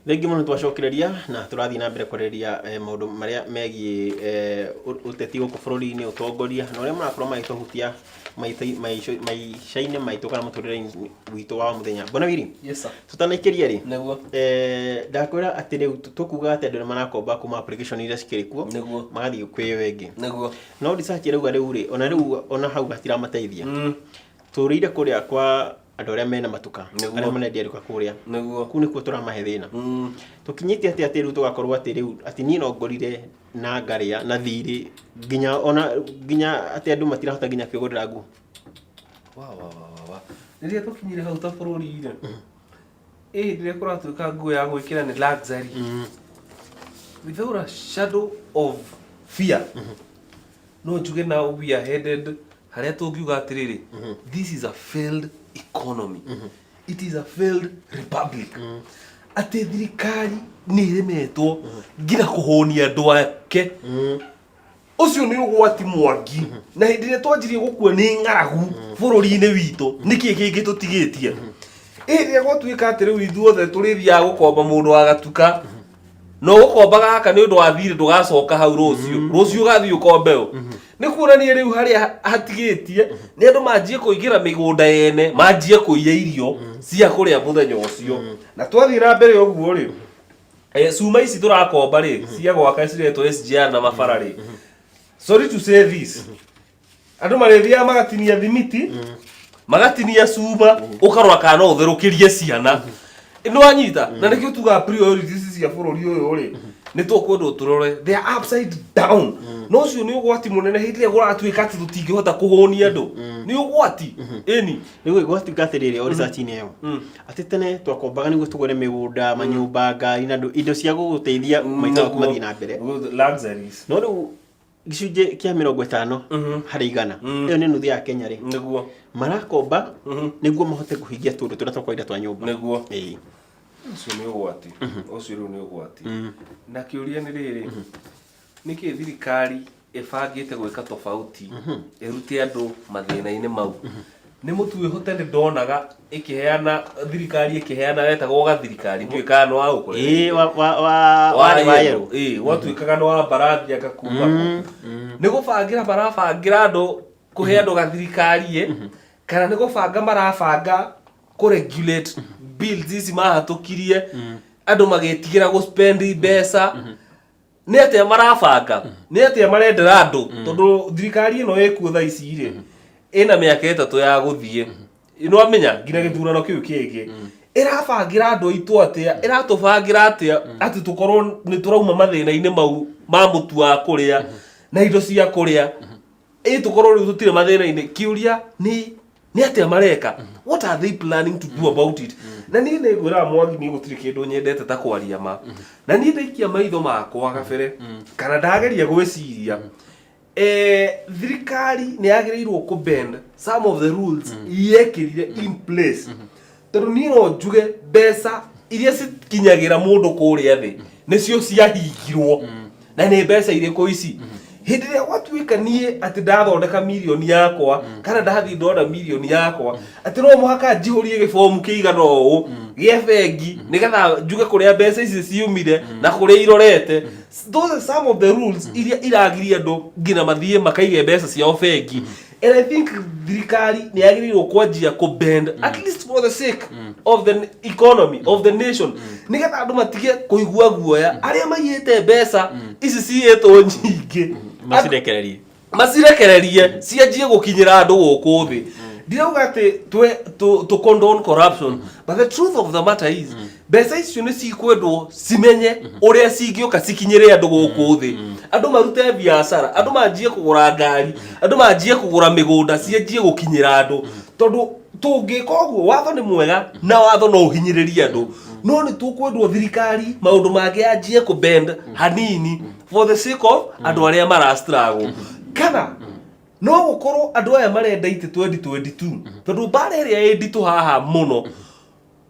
Thengiũ mũno twacokereria na tũrathiĩ na mbere kwarĩrĩria maũndũ marĩa megiĩ ũteti gũkũ bũrũri-inĩ, ũtongoria na ũrĩa marakorwo magĩtũhutia maica-inĩ maitũ kana mũtũrĩre-inĩ witũ wa o mũthenya. Bwana Willy, Yes, sir. tũtanaikĩria rĩ, Nĩguo. Ndakwĩra atĩ rĩu tũkuga atĩ andũ nĩ marakomba kuma application iria cikĩrĩ kuo Nĩguo. magathiĩ kwĩ ĩyo ĩngĩ. Nĩguo. No research ĩrauga rĩu rĩ, ona rĩu ona hau hatiramateithia. Tũrĩire kũrĩa kwa andũ arĩa mena matuka, arĩa marendia nduka kũrĩa. Nĩguo. Kũu nĩkuo tũramahe thĩna. Tũkinyĩte atĩ atĩ rĩu tũgakorwo atĩ rĩu atĩ niĩ no ngorire na ngarĩa na thirĩ nginya ona nginya atĩ andũ matirahota nginya kwĩgũrĩra nguo. Wa wa wa wa wa. Rĩrĩa tũkinyire hau ta bũrũri rĩ, ĩ hĩndĩ ĩrĩa kũratuĩka nguo ya gwĩkĩra nĩ luxury. Without a shadow of fear. No njuge now we are headed harĩa tũngiuga atĩrĩrĩ, this is a failed economy. It is a failed republic. Atĩ thirikari nĩ ĩremetwo nginya kũhũnia andũ ake. Ũcio nĩ ũgwati Mwangi. Na hĩndĩ ĩrĩa twanjirie gũkua nĩ ng'aragu bũrũri-inĩ witũ, nĩkĩ kĩngĩ tũtigĩtie? Hĩndĩ ĩrĩa gwatuĩka atĩ rĩu ithuothe tũrĩthiaga gũkomba mũndũ wa gatuka, na ũgũkomba gaka nĩ ũndũ wa thirĩ ndũgacoka hau rũciũ, rũciũ ũgathiĩ ũkombe ũ. Nĩ kuonania rĩu harĩa hatigĩtie nĩ andũ manjie kũingĩra mĩgũnda yene, manjie kũiya irio cia kũrĩa mũthenya ũcio. Na twathiĩ na mbere ũguo rĩ, cuma ici tũrakomba rĩ, cia gwaka ciretwo SGR na mabara rĩ, sorry to say this, andũ marĩthiaga magatinia thimiti, magatinia cuma, ũkarora kana no ũtherũkĩrie ciana. Nĩ wanyita? Na nĩkĩo tugaga priorities cia bũrũri ũyũ rĩ, nĩ tũkwendwo tũrore, they are upside down. Na ũcio nĩ ũgwati mũnene hĩndĩ ĩrĩa kũratuĩka atĩ tũtingĩhota kũhũnia andũ. Nĩ ũgwati. Ĩni. Rĩu gwatuĩka atĩrĩrĩ, o research-inĩ ĩyo, atĩ tene twakombaga nĩguo tũgũre mĩgũnda, manyũmba, ngari na indo cia gũgũteithia maica maku mathiĩ na mbere. Luxuries. No rĩu gĩcunjĩ kĩa 50 harĩ 100, ĩyo nĩ nuthu ya Kenya rĩ, marakomba nĩguo mahote kũhingia tũndũ tũrĩa twa kawaida twa nyũmba. Ĩĩ. Ũcio nĩ ũgwati. Ũcio rĩu nĩ ũgwati. Na kĩũria nĩ rĩrĩ, nĩkĩ thirikari ĩbangĩte gwĩka tofauti ĩrute andũ mathĩna-inĩ mau? Nĩ mũtu wĩho tene ndonaga ĩkĩheana, thirikari ĩkĩheana wetagwo gathirikari, ndiũĩ kana nĩ wa gũkũrĩ. Ĩĩ, wa warĩ wa yellow. Ĩĩ, gwatuĩkaga nĩ wa mbarathi anga kuma kũ. Nĩ gũbangĩra marabangĩra andũ kũhe andũ gathirikari ĩ, kana nĩ gũbanga marabanga kũ regulate bills ici mahatũkirie andũ magĩtigĩra gũ spend mbeca? Nĩ atĩa marabanga? Nĩ atĩa marendera andũ? Tondũ thirikari ĩno ĩkuo thaa ici rĩ, ĩna mĩaka 3 ya gũthiĩ, nĩwamenya, nginya gĩthurano kĩu kĩngĩ. Ĩrabangĩra andũ aitũ atĩa? Ĩratũbangĩra atĩa atĩ tũkorwo nĩ tũrauma mathĩna-inĩ mau ma mũtu wa kũrĩa na indo cia kũrĩa, ĩ tũkorwo rĩu tũtirĩ mathĩna-inĩ? Kĩũria nĩ atĩa mareka? What are they planning to do about it? Na niĩ nĩ ngwĩraga Mwangi, niĩ gũtirĩ kĩndũ nyendete ta kwaria ma. Na niĩ ndaikia maitho makwa gabere kana ndageria gwĩciria, thirikari nĩ yagĩrĩirwo kũ bend some of the rules yekĩrire in place, tondũ niĩ no njuge mbeca iria cikinyagĩra mũndũ kũrĩa thĩ nĩcio ciahingirwo. Na nĩ mbeca irĩkũ ici? Hĩndĩ ĩrĩa gwatuĩka niĩ atĩ ndathondeka mirioni yakwa kana ndathiĩ ndona mirioni yakwa, atĩ no mũhaka njihũrie gĩbomu kĩigana ũũ gĩa bengi nĩgetha njuge kũrĩa mbeca ici ciumire na kũrĩa irorete, those are some of the rules iria iragiria andũ nginya mathiĩ makaige mbeca ciao bengi. And I think thirikari nĩ yagĩrĩirwo kwanjia kũ bend, at least for the sake of the economy of the nation, nĩgetha andũ matige kũigua guoya arĩa maiyĩte mbeca ici ciyĩtwo nyingĩ. Macirekererie. Macirekererie cianjie gũkinyĩra andũ gũkũ thĩ. Ndirauga atĩ tũ condone corruption, but the truth of the matter is mbeca icio nĩ cikwendwo cimenye ũrĩa cingĩũka cikinyĩre andũ gũkũ thĩ, andũ marute biacara, andũ manjie kũgũra ngari, andũ manjie kũgũra mĩgũnda, cianjie gũkinyĩra andũ. Tondũ tũngĩka ũguo, watho nĩ mwega na watho no ũhinyĩrĩrie andũ, no nĩ tũkwendwo thirikari maũndũ mangĩ yanjie kũ bend hanini for the sake of andũ arĩa mara struggle. Kana no gũkorwo andũ aya marenda itĩ 2022, tondũ mbara ĩrĩa ĩ nditũ haha mũno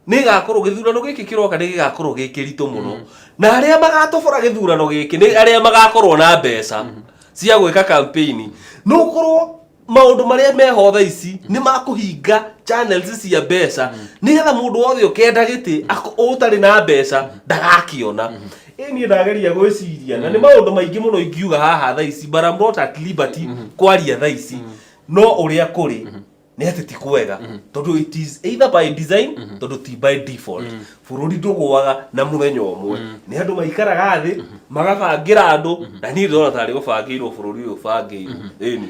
nĩ ĩgakorwo gĩthurano gĩkĩ kĩroka nĩ gĩgakorwo gĩ kĩritũ mũno, na arĩa magatobora gĩthurano gĩkĩ nĩ arĩa magakorwo na mbeca cia gwĩka campaign. No ũkorwo Maũndũ marĩa meho thaa ici nĩ makũhinga channels cia mbeca, nĩgetha mũndũ wothe ũkenda gĩtĩ ũtarĩ na mbeca ndagakĩona. Ĩ niĩ ndageria gwĩciria, na nĩ maũndũ maingĩ mũno ingiuga haha thaa ici, but I'm not at liberty kwaria thaa ici. No ũrĩa kũrĩ nĩ atĩ ti kwega, tondũ it is either by design, tondũ ti by default. Bũrũri ndũgũaga na mũthenya ũmwe, nĩ andũ maikaraga thĩ magabangĩra andũ, na niĩ ndĩrona tarĩ gũbangĩirwo bũrũri ũyũ ũbangĩirwo, ĩni.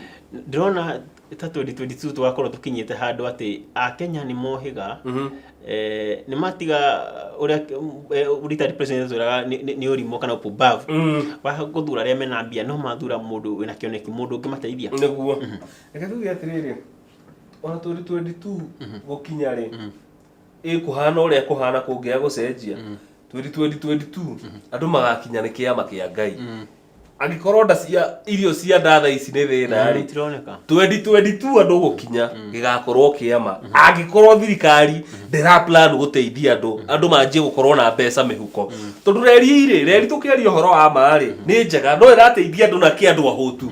Ndĩrona ta 2022 tũgakorwo tũkinyĩte handũ atĩ Akenya nĩ mohĩga, nĩ matiga ũrĩa retired president atwĩraga nĩ ũrimũ kana upumbavu wa gũthura arĩa mena mbia, no mathura mũndũ wĩna kĩoneki, mũndũ ũngĩmateithia. Nĩguo, reke tuge atĩrĩrĩ, ona 2022 gũkinya rĩ, ĩkũhana ũrĩa kũhana kũngĩaga gũcenjia 2022, andũ magakinya nĩ kĩama kĩa Ngai. Angĩkorwo nda cia irio cia nda thaa ici nĩ thĩna rĩ, Itironeka. 2022 andũ gũkinya gĩgakorwo kĩama, angĩkorwo thirikari ndĩra plan gũteithia andũ, andũ manjie gũkorwo na mbeca mĩhuko. Tondũ reri rĩ, reri tũkĩaria ũhoro wa ma rĩ, nĩ njega, no ĩrateithia andũ na kĩ? Andũ ahũtu.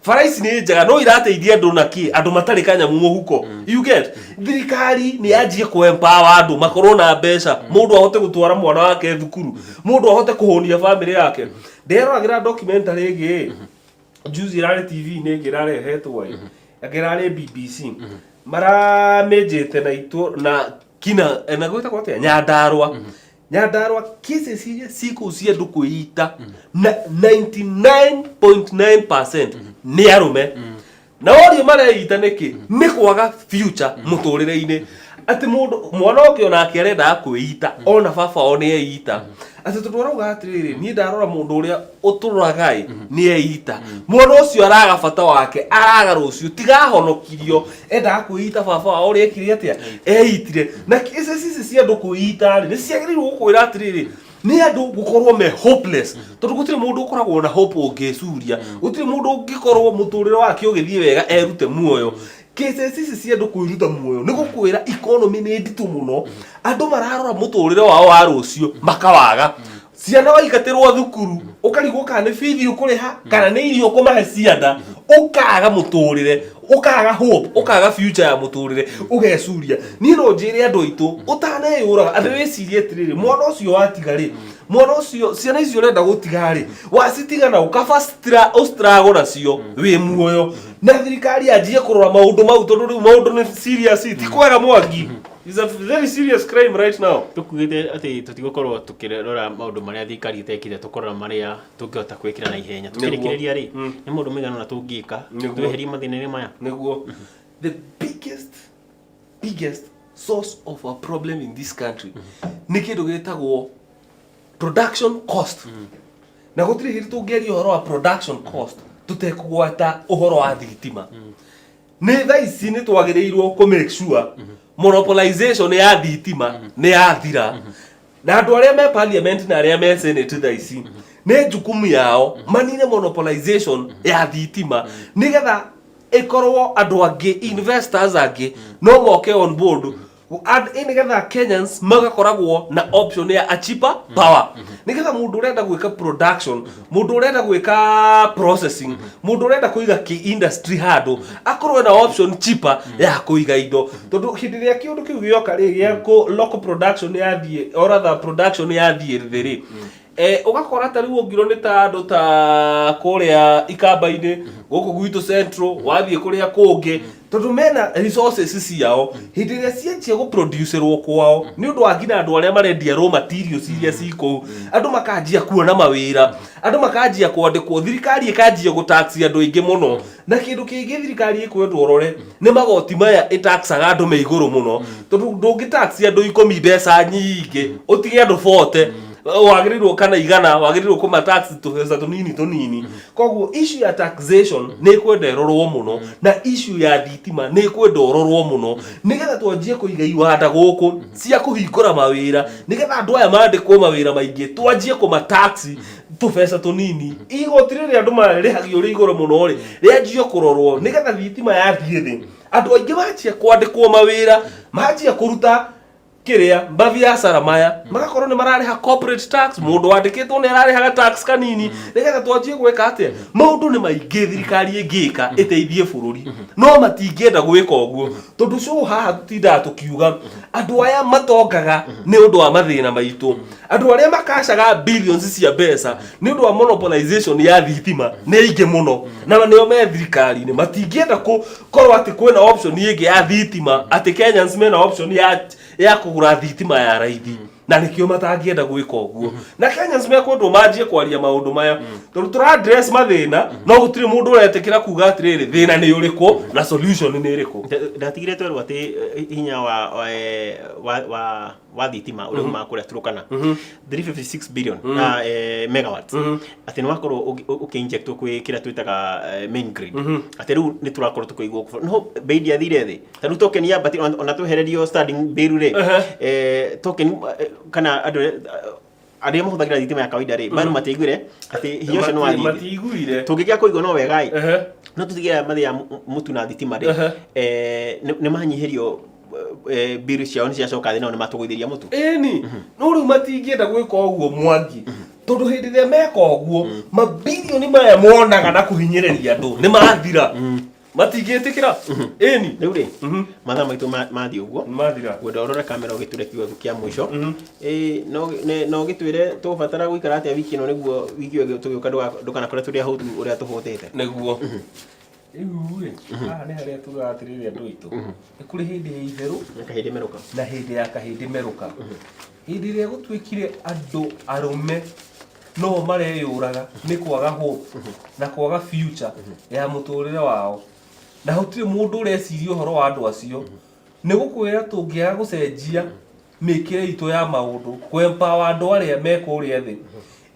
Bara ici nĩ njega, no irateithia andũ na kĩ? Andũ matarĩ kanyamũ mũhuko. You get? Thirikari nĩ yanjie kũ empower andũ makorwo na mbeca, mũndũ ahote gũtwara mwana wake thukuru, mũndũ ahote kũhũnia famĩlĩ yake. Nderoragĩra documentary ĩngĩ juzi, ĩrarĩ TV-inĩ ĩngĩ ĩrarehetwo ĩ, ĩngĩ ĩrarĩ BBC, maramĩnjĩte na itũ na kina na gwĩtagwo atĩa, Nyandarua. Nyandarua cases iria ciĩ kũu cia andũ kwĩita na 99.9% nĩ arũme. Na worio mareita nĩkĩ? Nĩ kwaga future mũtũrĩre-inĩ, atĩ mũndũ mwana ũngĩ onake arendaga kwĩita, ona baba wao nĩ eita, atĩ tondũ arauga atĩrĩrĩ, niĩ ndarora mũndũ ũrĩa ũtũraga ĩ nĩ eita. Mwana ũcio araga bata wake, araga rũciũ, tigahonokirio, endaga kwĩita baba wao ũrĩa ekire atĩa, eitire. Na cases ici cia andũ kwĩita rĩ, nĩ ciagĩrĩirwo gũkwĩra atĩrĩrĩ, nĩ andũ gũkorwo me hopeless, tondũ gũtirĩ mũndũ ũkoragwo na hope ũngĩcuria, gũtirĩ mũndũ ũngĩkorwo mũtũrĩre wake ũgĩthiĩ wega erute muoyo. Cases ici cia andũ kwĩruta muoyo nĩ gũkwĩra economy nĩ nditũ mũno, andũ mararora mũtũrĩre wao wa rũciũ makawaga. Ciana waingatĩrwo thukuru, ũkarigwo kana nĩ bithi ũkũrĩha kana nĩ irio ũkũmahe ciana, ũkaga mũtũrĩre, ũkaga hope, ũkaga future ya mũtũrĩre, ũgecuria. Niĩ no njĩre andũ aitũ, ũtaneyũraga, andũ wĩcirie atĩrĩrĩ, mwana ũcio watiga rĩ, mwana ũcio, ciana icio ũrenda gũtiga rĩ, wacitiga na ũkaba ũstruggle nacio wĩ muoyo. Na thirikari yanjie kũrora maũndũ mau, tondũ rĩu maũndũ nĩ serious, ti kwega. Mwangi is a very serious crime right now. Tũkugĩte atĩ tũtigũkorwo tũkĩrora maũndũ marĩa thirikari ĩtekire, tũkũrora marĩa tũngĩhota gwĩkĩra na ihenya. Tũkĩrĩkĩrĩria rĩ, nĩ maũndũ maigana ũna tũngĩka tweherie mathĩna-inĩ maya? Nĩguo, the biggest source of a problem in this country nĩ kĩndũ gĩtagwo production cost. Na gũtirĩ hĩndĩ tũngĩaria ũhoro wa production cost tũtekũgwata ũhoro wa thitima. Nĩ thaa ici nĩ twagĩrĩirwo kũ make sure monopolization ya thitima nĩ yathira, na andũ arĩa me parliament na arĩa me senate thaa ici nĩ jukumu yao manine monopolization ya thitima, nĩgetha ĩkorwo andũ angĩ, investors angĩ no moke on board and nĩgetha Kenyans magakoragwo na option ya a cheaper power, nĩgetha mũndũ ũrenda gwĩka production, mũndũ ũrenda gwĩka processing, mũndũ ũrenda kũiga kĩ industry handũ, akorwo na option cheaper ya kũiga indo. Tondũ hĩndĩ ĩrĩa kĩũndũ kĩu gĩoka rĩ, gĩa local production yathiĩ, or rather production yathiĩ thĩ rĩ, ũgakora ta rĩu ũngirwo nĩ ta andũ ta kũrĩa Ikamba-inĩ, gũkũ gwitũ Central, wathiĩ kũrĩa kũngĩ, tondũ mena resources ciao, hĩndĩ ĩrĩa cianjia gũproducerwo kwao, nĩ ũndũ wa nginya andũ arĩa marendia raw materials iria ci kũu, andũ makanjia kuona mawĩra, andũ makanjia kwandĩkwo, thirikari ĩkanjia gũtax andũ aingĩ mũno. Na kĩndũ kĩngĩ thirikari ĩkwendwo rore nĩ magoti maya ĩtaxaga andũ me igũrũ mũno, tondũ ndũngĩtax andũ 10 mbeca nyingĩ, ũtige andũ 40 wagĩrĩirwo kana 100 wagĩrĩirwo kũmatax tũbeca tũnini tũnini. Koguo issue ya taxation nĩ ĩkwenda ĩrorwo mũno, na issue ya thitima nĩ ĩkwenda ĩrorwo mũno, nĩgetha twanjie kũiga iwanda gũkũ cia kũhingũra mawĩra, nĩgetha andũ aya mandĩkwo mawĩra maingĩ, twanjie kũmatax tũbeca tũnini. Igoti rĩrĩa andũ marĩhagio rĩ igũrũ mũno rĩ, rĩanjie kũrorwo, nĩgetha thitima yathiĩ thĩ, andũ aingĩ manjie kwandĩkwo mawĩra, manjie kũruta. Kĩrĩa mabiacara maya magakorwo nĩ mararĩha corporate tax, mũndũ wandĩkĩtwo nĩ ararĩhaga tax kanini, nĩgetha twanjie gwĩka atĩa. Maũndũ nĩ maingĩ thirikari ĩngĩka ĩteithie bũrũri, no matingĩenda gwĩka ũguo, tondũ show haha tũtindaga tũkiuga andũ aya matongaga nĩ ũndũ wa mathĩna maitũ. Andũ arĩa makacaga billions cia mbeca nĩ ũndũ wa monopolization ya thitima nĩ aingĩ mũno, na nĩo me thirikari-inĩ. Matingĩenda korwo atĩ kwĩna option ĩngĩ ya thitima, atĩ Kenyans mena option ya kũgũra thitima ya raithi, na nĩkĩo matangĩenda gwĩka ũguo. Na Kenyans mekwendwo manjie kwaria maũndũ maya, tondũ tũra address mathĩna, no gũtirĩ mũndũ ũretĩkĩra kuga atĩrĩrĩ, thĩna nĩ ũrĩkũ na solution nĩ ĩrĩkũ. Ndatigire twerwo atĩ hinya wa thitima ũrĩa umaga kũrĩa Turkana, 356 billion na megawatts, atĩ nĩ wakorwo ũkĩ-injectwo kwĩ kĩrĩa twĩtaga main grid, atĩ rĩu nĩ tũrakorwo tũkĩigwo, no bei ndiathire thĩ. Ta rĩu token yambatire, ona twehererio standing bill rĩ, token kana andũ arĩa mahũthagĩra thitima ya kawaida rĩ, bado matiaiguire atĩ hinya ũcio nĩ wathiĩ thĩ. Matiiguire. Tũngĩkĩaga kũigua no wega ĩ, no tũtigĩre mathĩa mũtu na thitima rĩ, nĩ manyihĩrio bill ciao, nĩ ciacoka thĩ, nao nĩ matũgũithĩria mũtu. Ĩni, no rĩu matingĩenda gwĩka ũguo, Mwangi, tondũ hĩndĩ ĩrĩa meka ũguo, mabilioni maya monaga na kũhinyĩrĩria andũ nĩ mathira. Matingĩtĩkĩra, ĩni. Rĩu rĩ, mathaa maitũ mathiĩ ũguo. Mathira. Ngwenda ũrore kamera ũgĩtwĩre kiugo kĩa mũico. Ĩ, no ũgĩtwĩre tũgũbatara gũikara atĩa wiki ĩno, nĩguo wiki ĩyo ĩngĩ tũgĩũka ndũkanakore tũrĩ ahũtu ũrĩa tũhũtĩte. Nĩguo rĩu rĩ, haha nĩ harĩa tugaga atĩrĩrĩ, andũ aitũ, nĩ kũrĩ hĩndĩ ya itherũ na kahĩndĩ merũka, na hĩndĩ ya kahĩndĩ merũka. Hĩndĩ ĩrĩa gũtuĩkire andũ arũme no mareyũraga nĩ kwaga hope na kwaga future ya mũtũrĩre wao, na gũtirĩ mũndũ ũreciria ũhoro wa andũ acio, nĩ gũkwĩra tũngĩaga gũcenjia mĩkĩre itũ ya maũndũ, kũ-empower andũ arĩa me kũrĩa thĩ,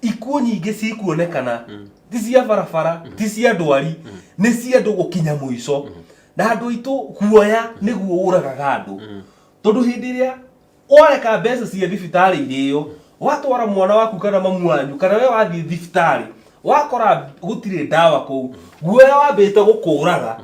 ikuũ nyingĩ cikuonekana ti cia barabara, ti cia ndwari, nĩ cia andũ gũkinya mũico. Na andũ aitũ, guoya nĩguo ũragaga andũ, tondũ hĩndĩ ĩrĩa wareka mbeca cia thibitarĩ irĩo, watwara mwana waku kana mamu wanyu kana we wathiĩ thibitarĩ, wakora gũtirĩ ndawa kũu, guoya wambĩte gũkũraga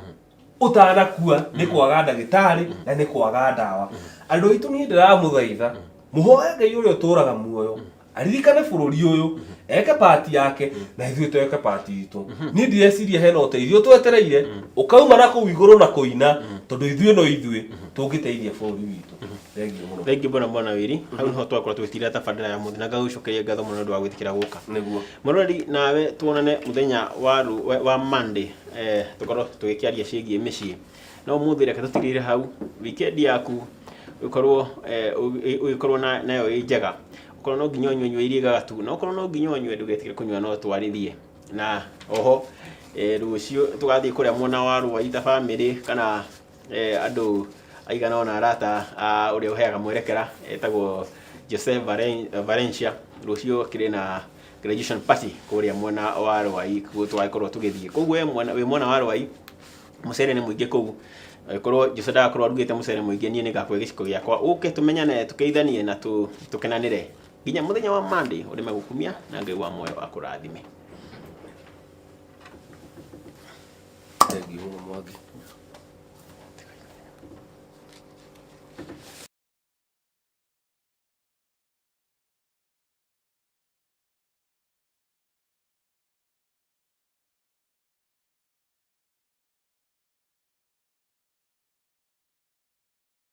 ũtanakua nĩ kwaga ndagĩtarĩ na nĩ kwaga ndawa. Andũ aitũ, niĩ ndĩramũthaitha mũhoe Ngai ũrĩa ũtũraga muoyo aririkane bũrũri ũyũ, eke part yake na ithuĩ tweke part itũ. Niĩ ndireciria hena ũteithio twetereire ũkauma na kũu igũrũ na kũina, tondũ ithuĩ no ithuĩ tũngĩteithia bũrũri witũ. Thengiũ mũno. Thengiũ bwana, bwana Wĩri. Hau niho twakorwo tũgĩtirĩra tabarĩra ya mũthĩ, na ngagũcokeria ngatho mũno nĩ ũndũ wa gwĩtĩkĩra gũka. Nĩguo. Mũrori, nawe tuonane mũthenya wa Monday, tũkorwo tũgĩkĩaria ciĩgiĩ mĩciĩ. No ũmũthĩ reke tũtigĩrĩre hau. Weekend yaku ũkorwo ũgĩkorwo nayo ĩ njega. Okorwo no nginya ũnyue, nyua iria igagatu, na okorwo no nginya ũnyue, ndũgetigĩre kũnyua, no twarithie. Na oho rũciũ tũgathiĩ kũrĩa mwena wa Rwai ta bamĩrĩ kana andũ aigana ũna, arata a ũrĩa ũheaga mwerekera etagwo Jose Valencia. Rũciũ akĩrĩ na graduation party kũrĩa mwena wa Rwai, koguo tũgagĩkorwo tũgĩthiĩ. Koguo we mwena wĩ mwena wa Rwai, mũcere nĩ mũingĩ kũu. Angĩkorwo Jose ndagakorwo arugĩte mũcere mũingĩ, niĩ nĩngakũhe gĩciko gĩakwa, ũke tũmenyane, tũkeithanie na tũkenanĩre nginya mũthenya wa Monday. Ũrĩme gũkumia na Ngai wa muoyo akũrathime. Thengiũ mũno, Mwangi.